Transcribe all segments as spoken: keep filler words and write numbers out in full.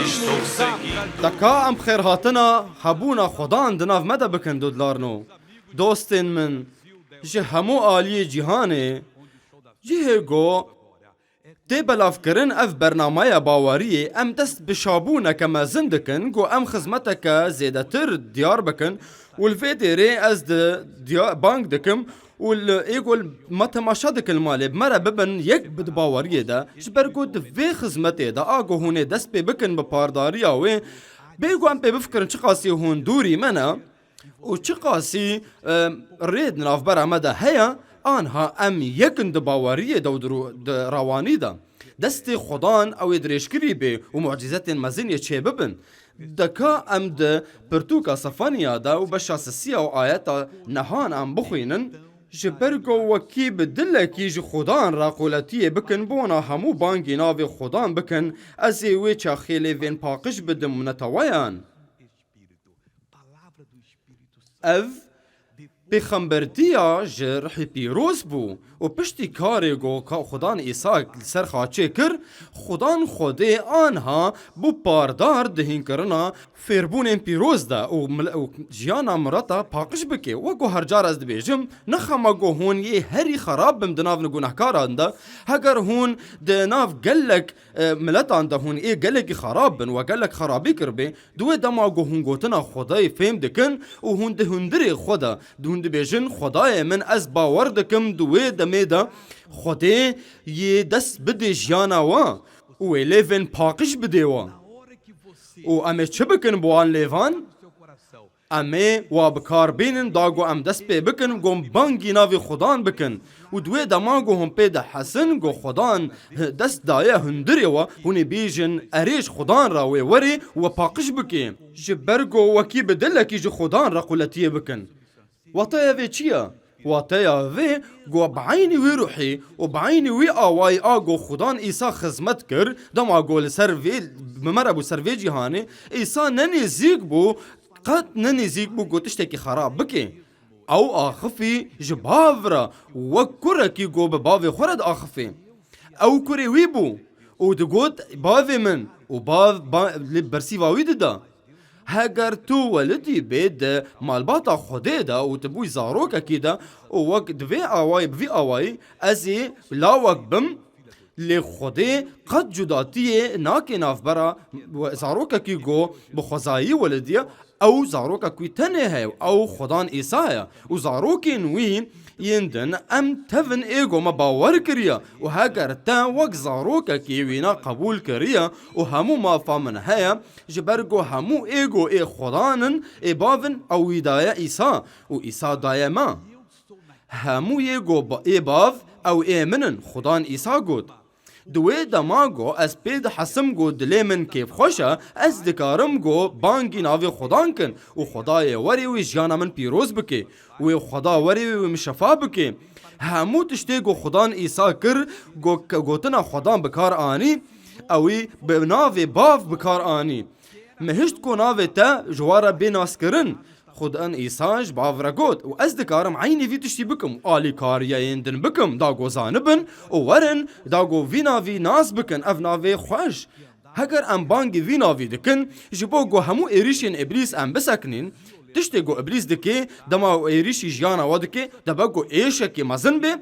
Te ka em xêrhatina hebûna Xudan di nav me de bikin, dudlarno. Dostên min, ji hemû aliyê cîhanê, cihê ku tê belavkirin ev bernameya baweriyê, em dest bi şabûneke mezin dikin ku em xizmeteke zêdetir diyar bikin û li vê dêrê ez di diya-, bang dikim û li ê ku me temaşe dikin li malê, bi me re bibin yek bi di baweriyê de, ji ber ku di vê xizmetê de a ku hûn ê dest pê bikin bi pardariya wê, bê ku em pê bifikirin çiqasî hûn dûrî me ne û çiqasî, e, rê di navbera me de heye, anha em yekin di baweriyê de û di ru-, di rewanî de. Destê Xudan ew ê dirêjkirî bê û mucîzetên mezin yê çêbibin. Deka em di pirtûka Sefaniya de û beşa sisiya û ayeta nehan em bixwînin, ji ber ku wekî bi dilekî ji Xudan re quletiyê bikin, bona hemû bangî navê Xudan bikin, ez ê wê çaxê lêvên paqij bidim neteweyan. Ev pêxembertiya ji Rihê Pîroz bû û piştî karê ku ka Xudan Îsa li ser xaçê kir, Xudan Xwedê anha bû pardar di hînkirina fêrbûnên pîroz de û mil-, û jiyana mireta paqij bike. Wek ku her car ez dibêjim, nexema ku hûn yê herî xerab bin di nav gunehkaran de, heger hûn di nav gelek, e, miletan de hûn ê gelekî xerab bin we gelek xerabî kiribê, di wê dema ku hûn gotina Xwedayê fêm dikin û hûn di hundirê xwe de, di hûn dibêjin, Xwedayê min, ez bawer dikim di wê demê de Xwedê yê dest bidê jiyana we û wê lêvên paqij bidê we. Û em ê çi bikin bi wan lêvan? Em ê wa bi kar bînin, da ku em dest pê bikin, ku em bangî navê Xudan bikin. Û di wê dema ku hûn pê dihesin, ku Xudan dest daye hundirê we, hûn ê bêjin, erê ji Xudan re wê werê we paqij bike. Ji ber ku wekî bi dilekî ji Xudan re quletiyê bikin. Wateya vê çi ye? Wateya vê ku bi eynî wî ruhî û bi eynî wî awayî a ku Xudan Îsa xizmet kir, dema ku li ser vê, bi me re bû ser vê cîhanê, Îsa ne nêzîk bû, qet ne nêzîk bû ku tiştekî xerab bike. Ew axifî ji bav re, wek kurekî ku bi bavê xwe re diaxifê. Ew kurê wî bû û digot, Bavê min û bav, ba, li bersîva wî dida. Heger tu welidî bê di malbata Xwedê de û tu bûyî zarokekî de û wek di vê awayî, bi vî awayî ez ê lawek bim, lê Xwedê qet cudatiyê nake navbera we-, zarokekî ku bi xwezayî welidiye, ew zarokek wî tenê heye û ew Xudan Îsa ye û zarokên wî yên din em tevin ê ku me bawer kiriye û heger te wek zarokekî wîna qebûl kiriye û hemû mafa min heye, ji ber ku hemû ê ku ê Xudan in, ê bav in, ew wî daye Îsa û Îsa daye me. Hemû yê ku ba-, ê bav, ew ê min in, Xudan Îsa got. Di wê dema ku ez pê dihesim ku dilê min kêfxweş e, ez dikarim ku bangî navê Xudan kin û Xwedayê werê wê jiyana min pîroz bike. Wê Xweda werê wê min şefa bike. Hemû tiştê ku Xudan Îsa kir, ku ke-, gotina Xudan bi kar anî, ewî bi navê bav bi kar anî. Min hişt ku navê te ji we re bê naskirin. Xudan Îsa ji bav re got, û ez dikarim eynî vî tiştî bikim û alîkariya yên din bikim, da ku zanibin û werin, da ku vî navî nas bikin, ev navê xweş. Heger em bangî vî navî dikin, ji bo ku hemû êrîşên Îblîs em bisekinîn, tiştê ku Îblîs dike, dema êrîşî jiyana we dike, dibe ku êşekê mezin bê,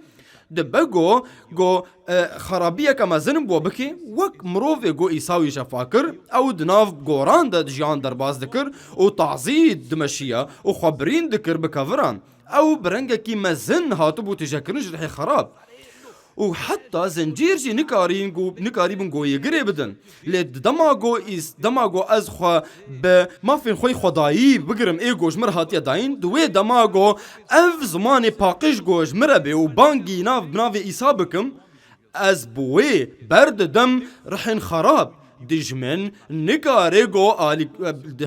dibe ku, ku, e, xerabiyeke mezin bo bike, wek mirovê ku Îsa wî şefa kir, ew di nav goran de jiyan derbas dikir û tazî dimeşiya û xwe birîn dikir bi keviran. Ew bi rengekî mezin hatibû têjekirin ji rihê xerab. Û heta zincîr jî nikarîn ku, nikarîbin goyê girê bidin. Lê di dema ku îs-, dema ku ez xwe bi mafên xwe yê xwedayî bigirim, ê ku ji min re hatiye dayîn, di wê dema ku ev zimanê paqij ku ji min re bê û bangî nav, bi navê Îsa bikim, ez bi wê berdidim rihên xerab. Dijmin nikare ku alî,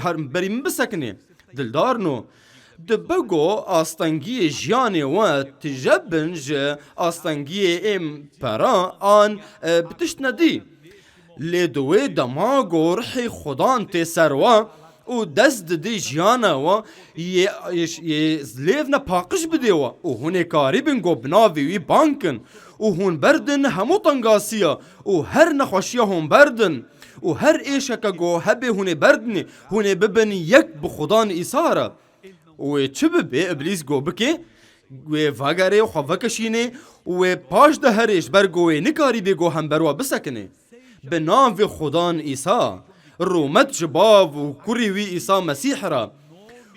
her berî min bisekinê. Dildarno, dibe ku astengiyê jiyanê we tije bin ji astengiyê êm pera an, e, bi tişt nedî. Lê di wê dema ku rihê Xudan tê ser we, û dest didê jiyana we yê, yê, yê zilêv ne paqij bidê we û hûn ê karîbin ku bi navê wî bang kin û hûn berdin hemû tengasiya û her nexweşiya hûn berdin û her êşeke ku hebê hûn ê berdinê, hûn ê bibin yek bi Xudan Îsa re. Û wê çi bibe, Îblîs go bike, wê vegerê xwe vekişînê û wê paş de herê, ji ber ku wê nikarî bê ku hember we bisekine. Bi navê Xudan Îsa, rûmet ji bav û kurî wî Îsa Mesîh re.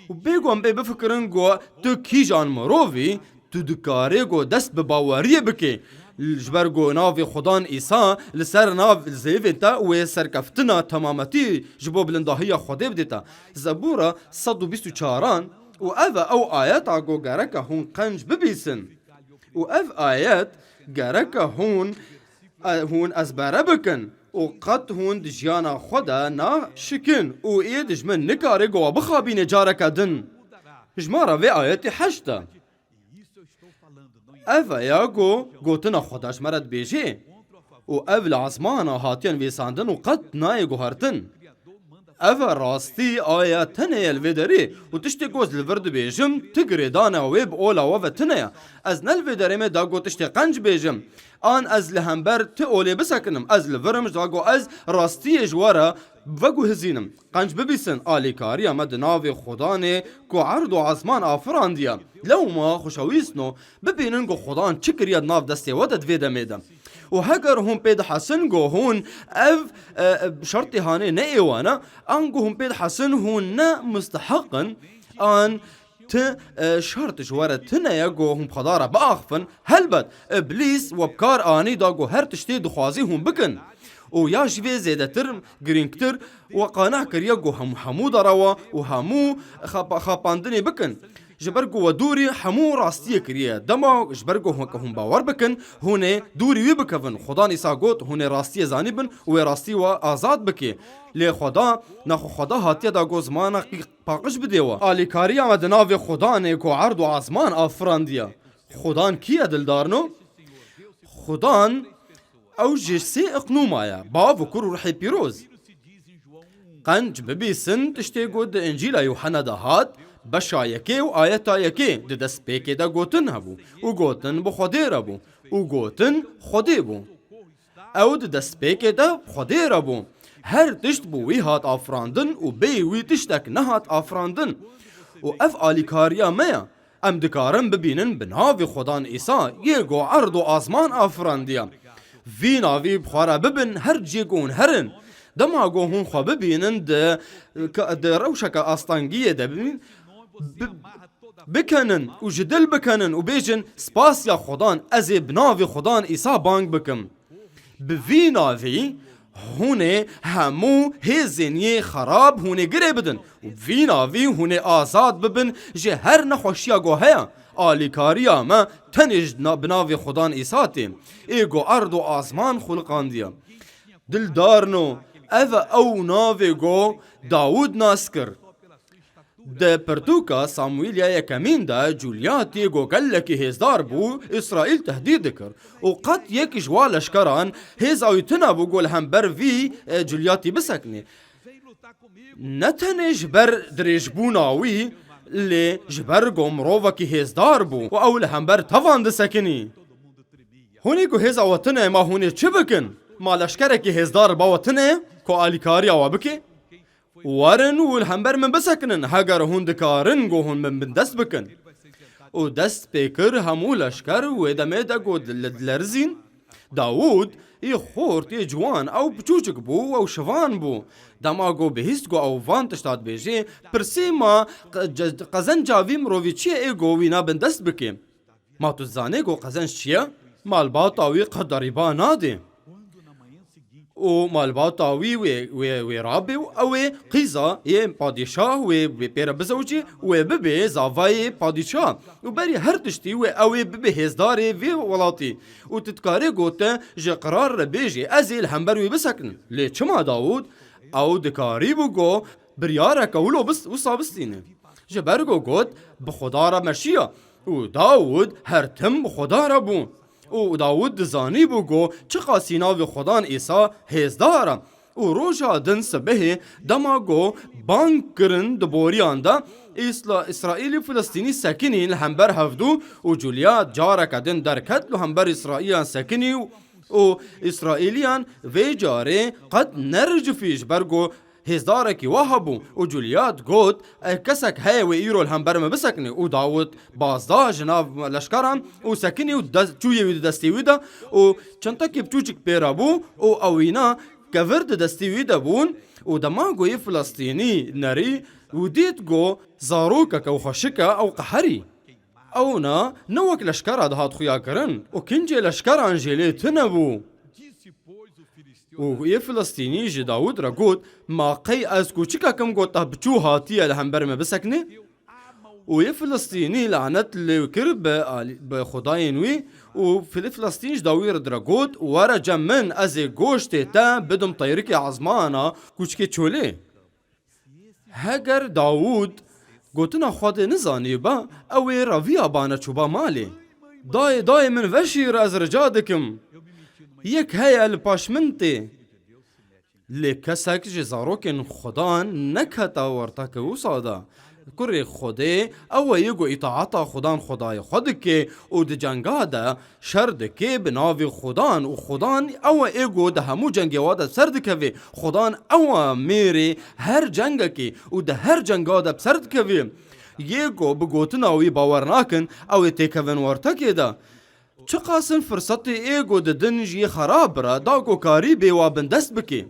Û bê ku em bê bifikirin ku tu kîjan mirov î, tu dikarê ku dest bi baweriyê bike. Ji ber ku navê Xudan Îsa li ser nav zêvên te wê serkeftina temametî ji bo bilindahiya Xwedê bidê te. Zebûra sed û bîst û çaran û ev e ew ayeta ku gereke hûn qenc bibîsin. Û ev ayet gereke hûn, e, hûn ezbere bikin û qet hûn di jiyana xwe de naşikin û ê dijmin nikare ku we bixabîne careke din. Ji me re vê ayetê heşt e. Ev e ya ku gotina Xweda ji me re dibêje. Û ev li ezmana hatiye nivîsandin û qet nayê guhertin. Ev e rastî aya tenê ye li vê derê û tiştê ku ez li vir dibêjim, ti girêdana wê bi ola we ve tune ye. Ez ne li vê derê me da ku tiştê qenc bêjim, an ez li hember ti olê bisekinim. Ez li vir im ji da ku ez rastiyê ji we re veguhizînim. Qenc bibîsin, alîkariya me di navê Xudanê ku erd û ezman afirandiye. Lewma xweşewîstno, bibînin ku Xudan çi kiriye di nav destê we de di vê demê de. Û heger hûn pê dihesin ku hûn ev, e, e, şertê hanê ne ê wan e, an ku hûn pê dihesin hûn ne musteheq in, an ti, e, şert ji we re tune ye ku hûn bi Xweda re biaxifin, helbet, Îblîs we bi kar anî da ku her tiştê dixwazî hûn bikin. Û ya jî vê zêdetir, girîngtir, we qane kiriye ku hemû, hemû dara we û hemû xapa-, xapandinê bikin. Ji ber ku we dûrî hemû rastiyê kiriye. Dema ji ber ku hûn, hûn bawer bikin, hûn ê dûrî wî bikevin. Xudan Îsa got, hûn ê rastiyê zanîbin û wê rastî we azad bike. Lê Xweda, nexwe Xweda hatiye da ku zimana qî-, paqij bidê we. Alîkariya me di navê Xudanê ku erd û ezman afirandiye. Xudan kî ye dildarno? Xudan ew ji sê iqnûma ye, Bav û Kur û Ruhê Pîroz. Qenc bibîsin tiştê ku di Încîla Yûhena de hat, beşa yekê û ayeta yekê di destpêkê de gotin hebû û gotin bi Xwedê re bû û gotin Xwedê bû. Ew di destpêkê de bi Xwedê re bû. Her tişt bi wî hat afirandin û bêyî wî tiştek nehat afirandin. Û ev alîkariya me ye. Em dikarin bibînin bi navê Xudan Îsa yê ku erd û azman afirandiye. Vî navî bi xwe re bibin her ciyê ku hûn herin. Dema ku hûn xwe bibînin di, di rewşeke astengiyê de bibîn, bi-, bikenin û ji dil bikenin û bêjin, Spasiya Xudan, ez ê bi navê Xudan Îsa bang bikim. Bi vî navî hûn ê hemû hêzên yê xerab hûn ê girê bidin û bi vî navî hûn ê azad bibin ji her nexweşiya ku heye. Alîkariya me tenê ji na-, bi navê Xudan Îsa tê, ê ku erd û azman xuliqandiye. Dildarno, ev e ew navê ku Dawûd nas kir. Di pirtûka Samwîl ya yekemîn de Cûlyatî ku gelekî hêzdar bû, Îsraîl tehdît dikir û qet yek ji wa leşkeran hêza wî tune bû ku li hember vî, e, Cûlyatî bisekinê. Ne tenê ji ber dirêjbûna wî, lê ji ber ku mirovekî hêzdar bû û ew li hember tevan disekinî. Hûn ê ku hêza we tune, ma hûn ê çi bikin? Ma leşkerekî hêzdar ba we tune ku alîkariya we bike? Werin û li hember min bisekinin, heger hûn dikarin ku hûn min bindest bikin. Û dest pê kir hemû leşker wê demê de ku dil-, dilerizîn. Dawûd yê xort, yê ciwan, ew biçûçik bû, ew şivan bû. Dema ku bihîst ku ew van tişta dibêje, pirsê ma qe-, ce-, qezenca vî mirovî çi ye ê ku wîna bindest bike? Ma tu dizanê ku qezenc çi ye? Malbata wî qet derîba nadê. Û malbata wî wê, wê, wê rabê û ew ê qîza yê padîşah wê, wê pê re bizewicê û wê bibê zavayê padîşah. Û berî her tiştî wê ew ê bibê hêzdarê vê welatî. Û tu dikarê gote ji qirar re bêjê, ez ê li hember wî bisekinim. Lê çima Dawûd? Ew dikarîbû ku biryareke wilo bis-, wisa bistîne. Ji ber ku got, bi Xuda re meşiya. Û Dawûd her tim bi Xuda re bû. Û Dawûd dizanîbû ku çiqasî navê Xudan Îsa hêzdar e. Û roja din sibehê dema ku bang kirin di boriyan de, Îsla-, Îsraîlî Filistînî sekinîn li hember hevdû û Culiyad careke din derket li hember Îsraîliyan sekinî û, û Îsraîliyan vê carê qet nericifî ji ber ku hêzdarekî wa hebû û Culiyad got, "E, kesek heye wê îro li hember me bisekine." Û Dawid baz da ji nav leşkeran û sekinî û des-, çûyê wî di destê wî de û çentekî biçûçik pê re bû û ewîna kevir di destê wî de bûn û dema ku yê Filistînî nerî û dît ku zarokeke û xweşik e, ew qeherî. Ewna ne wek leşkera dihat xuya kirin û kincê leşkeran jê lê tune bû. Û yê Filistînî ji Dawid re got, "Ma qey ez kûçikek im ku te biçû hatiye li hember me bisekine?" Û yê Filistînî lanet lê kir bi alî-, bi xwedayên wî û Fili-, Filistîn ji Dawîd re got, "Were cem min, ez ê goştê te bidim teyrikê ezmana kûçikê çolê." Heger Dawûd gotina Xwedê nizanîba, ew ê reviya bane çûba malê. "Dayê, dayê min veşîre, ez rica dikim. Yek heye li paş min tê." Lê kesek ji zarokên Xudan neketa werteke wisa de. Kurê Xwedê ew e yê ku îtaeta Xudan Xwedayê xwe dike û di cenga de şer dike bi navê Xudan û Xudan ew e ê ku di hemû cengê wa de ser dikeve. Xudan ew e mêrê her cengekê û di her cenga de bi ser dikeve. Yê ku bi gotina wî bawer nakin, ew ê têkevin wertekê de. Çiqas in firsetê ê ku didin jî xerab re, da ku karî bê wa bindest bike.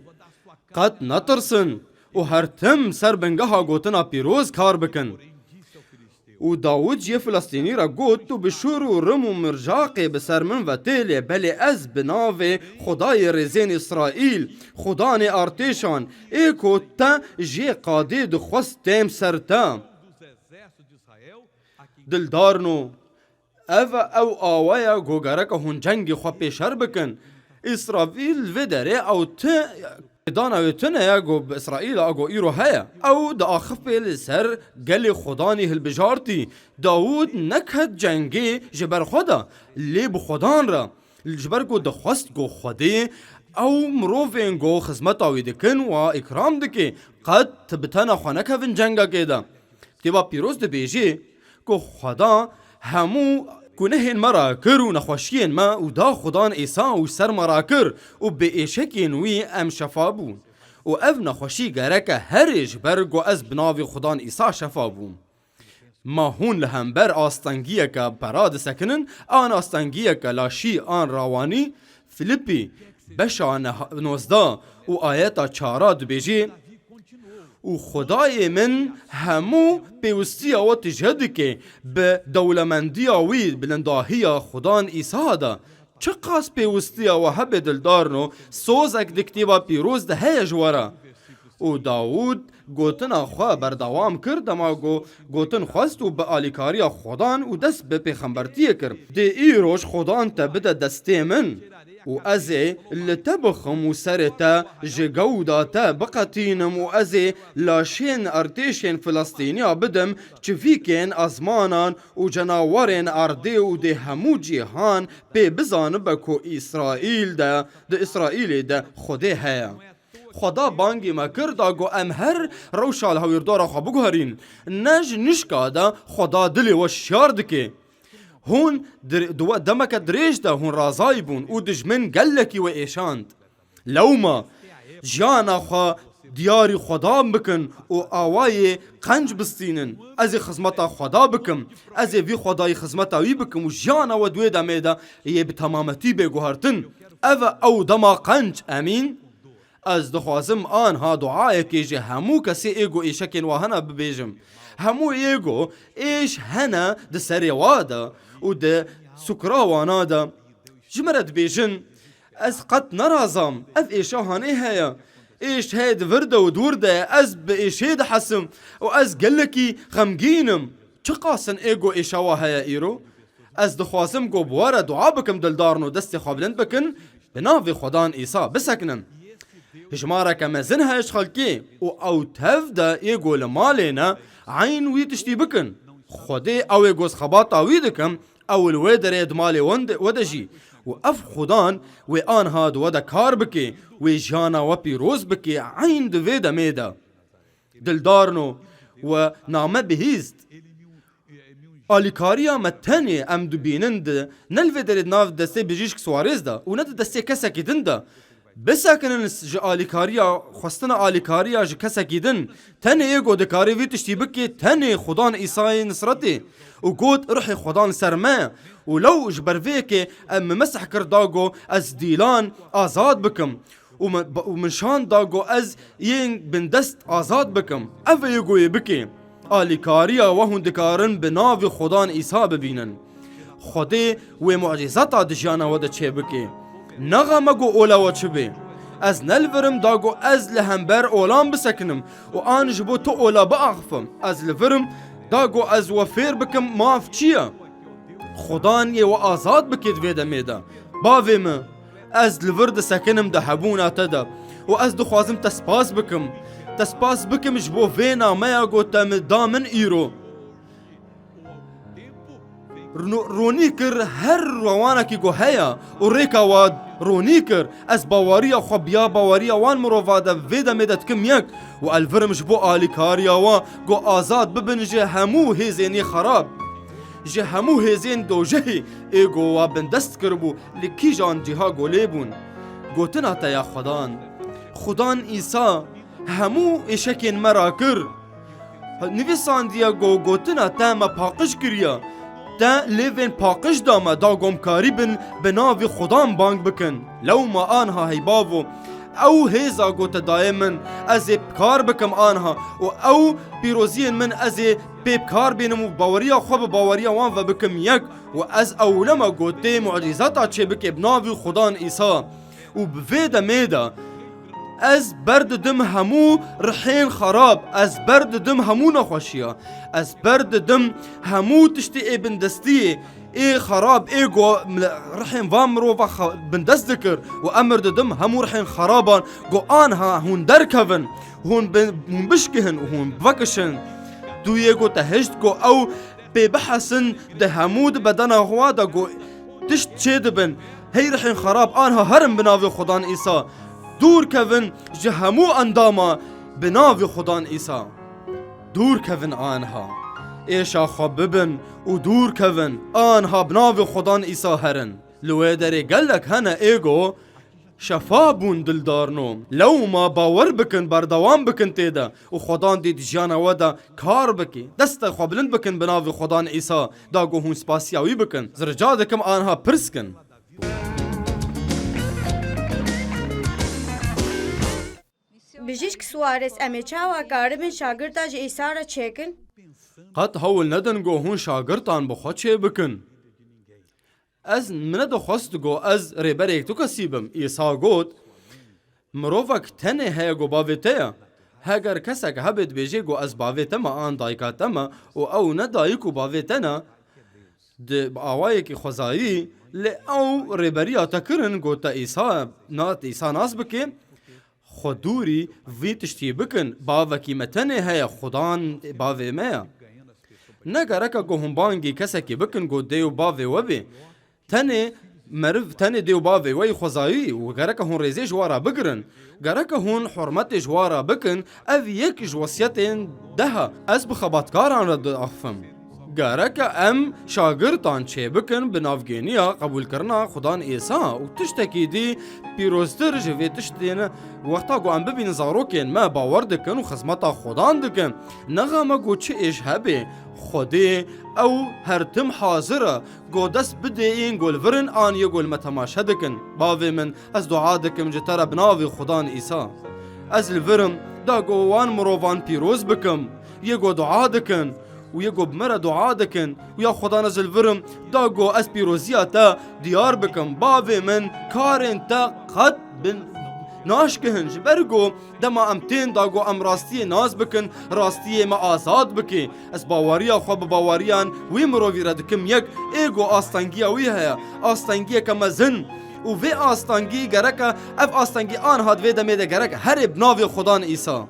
Qet netirsin û her tim ser bingeha gotina pîroz kar bikin. Û Dawûd jê Filistînî re got, "Tu bi şûr û rim û mirjaqê bi ser min ve têlê, belê ez bi navê Xwedayê rêzên Îsraîl, Xudanê artêşan, ê ku te jê qadê dixwest têm ser te." Dildarno, ev e ew awe ye ku gereke hûn cengê xwe pêşer bikin. Îsraîl vê derê ew ti dana wê tune ye ku bi Îsraîl a ku îro heye. Ew diaxifê li ser gelê Xudanî hilbijartî. Dawûd neket cengê ji ber xwe de, lê bi Xudan re. Ji ber ku dixwest ku Xwedê ew mirovên ku xizmeta wî dikin wa îkram dike, qet bi tena xwe nekevin cengekê de. Kitêba Pîroz dibêje ku Xweda hemû gunehên me rakir û nexweşiyên me û da Xudan Îsa û ser me rakir û bi êşekên wî em şefa bûn. Û ev nexweşî gereke herê ji ber ku ez bi navê Xudan Îsa şefa bûm. Ma hûn li hember astengiyeke pera disekinin, an astengiyeke laşî an rawanî? Filipî beşa neha-, nozdeh û ayeta çara dibêjê, "Û Xwedayê min hemû pêwistiya we tije dike bi dewlemendiya wî, bilindahiya Xudan Îsa de." Çiqas pêwistiya we hebe dildarno, sozek di Kitêba Pîroz de heye ji we re. Û Dawûd gotina xwe berdewam kir, dema ku gotin xwest û bi alîkariya Xudan û dest bi pêxembertiyê kir. Dê îroj Xudan te bide destê min û ez ê li te bixim û serê te ji gewda te biqetînim û ez ê laşên artêşên Filistîniya bidim çivîkên ezmanan û cenawerên erdê û dê hemû cîhan pê bizanibe ku Îsraîl de, di Îsraîlê de Xwedê heye. Xweda bangê me kir da ku em her rewşa li hewîrdora xwe biguherîn. Ne ji nişka de Xweda dilê we şiyar dike. Hûn dir-, di we demeke dirêj de hûn razayî bûn û dijmin gelekî we êşand. Lewma jiyana xwe diyarî Xweda bikin û awayê qenc bistînin. Ez ê xizmeta Xweda bikim. Ez ê vî Xwedayî xizmeta wî bikim û jiyana we di wê demê de yê bi temametî bê guhertin. Ev e ew dema qenc, emîn. Ez dixwazim anha duayekê ji hemû kesê ê ku êşekên wa hene bibêjim. Hemû ê ku êş hene di serê wa de û di sukra wana de. Ji me re dibêjin, ez qet nerazam, ev êşa hanê heye. Êş heye di vir de û dûr de ye, ez bi êşê dihesim û ez gelekî xemgîn im. Çiqas in ê ku êşa wa heye îro? Ez dixwazim ku bi we re dua bikim, dildarno destê xwe bilind bikin, bi navê Xwedan Îsa bisekinin. Jimareke mezin heye ji xelkê û ew tev de ê ku li malê ne, eyn wî tiştî bikin. Xwedê ew ê ku xebata wî dikim, ew li wê derê di malê wan de, we de jî. Û ev Xudan wê anha di we de kar bike, wê jiyana we pîroz bike, eyn di vê demê de. Dildarno we name bihîst. Alîkariya me tenê em dibînin di, ne li vê derê di nav destê bijîşk Suarez de û ne di destê kesekî din de. Bisekinin ji alîkariya, xwestina alîkariya ji kesekî din. Tenê yê ku dikarê vî tiştî bike, tenê Xudan Îsayê Nisretê. Û got, Ruhê Xudan li ser me ye. Û lew ji ber vê yekê em min meseh kir da ku ez dîlan azad bikim. Û min, û min şan da ku ez yên bindest azad bikim. Ev e yê ku yê bike. Alîkariya we hûn dikarin bi navê Xudan Îsa bibînin. Xwedê wê mucîzata di jiyana we de çêbike. Nexeme ku ola we çi bê. Ez ne li vir im da ku ez li hember olan bisekinim û an ji bo tu ola biaxifim. Ez li vir im da ku ez we fêr bikim maf çi ye. Xudan yê we azad bike di vê demê de. Bavê min, ez li vir disekinim di hebûna te de û ez dixwazim te spas bikim. Te spas bikim ji bo vê nameya ku te min da min îro. Rno-, ronî kir her rewanekî ku heye û rêka we ronî kir. Ez baweriya xwe biya baweriya wan mirova de vê demê de dikim yek û ez li vir im ji bo alîkariya we ku azad bibin ji hemû hêzên yê xerab. Ji hemû hêzên dojehê ê ku we bindest kiribû li kîjan cîha ku lê bûn. Gotina te ya Xudan. Xudan Îsa hemû êşekên me rakir. Nivîsandiye ku gotina te me paqij kiriye. Te lêvên paqij da me da ku em karîbin bi navê Xudan bang bikin. Lewma anha hey bavo. Ew hêza ku te daye min, ez ê bi kar bikim anha û ew pîroziyên min ez ê pê bi kar bînim û baweriya xwe bi baweriya wan ve bikim yek û ez ewilema ku tê mucîzata çêbike bi navê Xudan Îsa. Û bi vê demê de ez berdidim hemû rihên xerab, ez berdidim hemû nexweşiya, ez berdidim hemû tiştê ê bindestiyê, ê xerab, ê ku mil-, rihên van mirova xe-, bindest dikir û emir didim hemû rihên xeraban ku anha hûn derkevin, hûn bi-, hûn bişkihin û hûn vekişin. Dûyê ku te hişt ku ew pê bihesin di hemû di bedena xwe de ku tişt çê dibin. Hey rihên xerab, anha herin bi navê Xudan Îsa. Dûr kevin ji hemû endama bi navê Xudan Îsa. Dûr kevin anha. Êşa xwe bibin û dûr kevin. Anha bi navê Xudan Îsa herin. Li wê derê gelek hene ê ku şefa bûn dildarno. Lewma bawer bikin, berdewam bikin tê de û Xudan dê di jiyana we de kar bike. Desta xwe bilind bikin bi navê Xudan Îsa, da ku hûn spasiya wî bikin. Ez rica dikim anha pirs kin. Bijîşk Suarez, em ê çawa karibin şagirta ji Îsa re çêkin? Qet hewl nedin ku hûn şagirtan bi xwe çêbikin. Ez, min nedixwest ku ez rêberê tu kesî bim. Îsa got, Mirovek tenê heye ku bavê te ye. Heger kesek hebe dibêje ku ez bavê te me an dayika te me û ew ne dayik û bavê te ne, di bi awayekî xwezayî, lê ew rêberiya te kirin ku te Îsa, na te Îsa nas bike, xwe dûrî vî tiştî bikin, bavekî me tenê heye, Xudan bavê me ye. Ne gereke ku hûn bangî kesekî bikin ku dê û bavê we bê. Tenê meriv, tenê dê û bavê we yî xwezayî û gereke hûn rêzê ji we re bigirin. Gereke hûn hurmetê ji we re bikin, ev yek ji wesiyetên deh e. Ez bi xebatkaran re diaxifim. Gereke em şagirtan çêbikin bi navgêniya qebûlkirina Xudan Îsa û tiştekî dî pîroztir ji vê tiştê ne. Wexta ku em bibînin zarokên me bawer dikin û xizmeta Xudan dikin, nexeme ku çi êş hebê, Xwedê ew her tim hazir e, ku dest bidê yên ku li vir in an yê ku li me temaşe dikin. Bavê min, ez dua dikim ji te re bi navê Xudan Îsa. Ez li vir im, da ku wan mirovan pîroz bikim, yê ku dua dikin û yê ku bi me re dua dikin û ya Xudan ez li vir im, da ku ez pîroziya te diyar bikim. Bavê min, karên te qet bin naşkihin, ji ber ku dema em tên da ku em rastiyê nas bikin, rastiyê me azad bike. Ez baweriya xwe bi baweriyan wî mirovî re dikim yek, ê ku astengiya wî heye, astengiyeke mezin. Û vê astengî gereke, ev astengî anha di vê demê de gerek here bi navê Xudan Îsa.